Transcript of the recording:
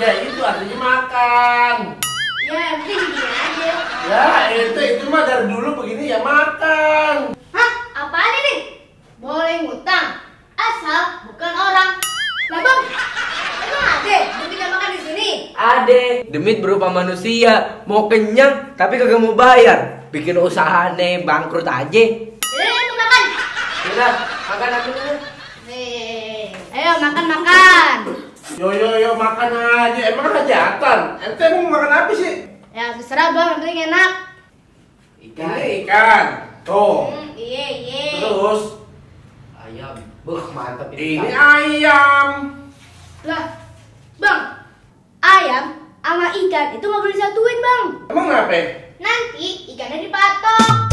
Ya itu artinya makan. Ya, nanti gini aja. Ya itu mah dari dulu begini ya makan. Hah? Apaan ini? Boleh ngutang, asal bukan orang. Lah bang, emang ada demit yang makan di sini? Ade, demit berupa manusia, mau kenyang tapi kagak mau bayar. Bikin usaha nih bangkrut aja. Mau makan. Udah, makan aku dulu. Ayo makan. Yo makan aja. Emang hajatan? Ente mau makan apa sih? Ya terserah bang, yang penting enak. Ini ikan. Tuh. Iya. Terus Ayam, mantap ini ayam. Lah, bang, ayam sama ikan itu nggak boleh disatuin bang. Emang kenapa? Nanti ikannya dipatok.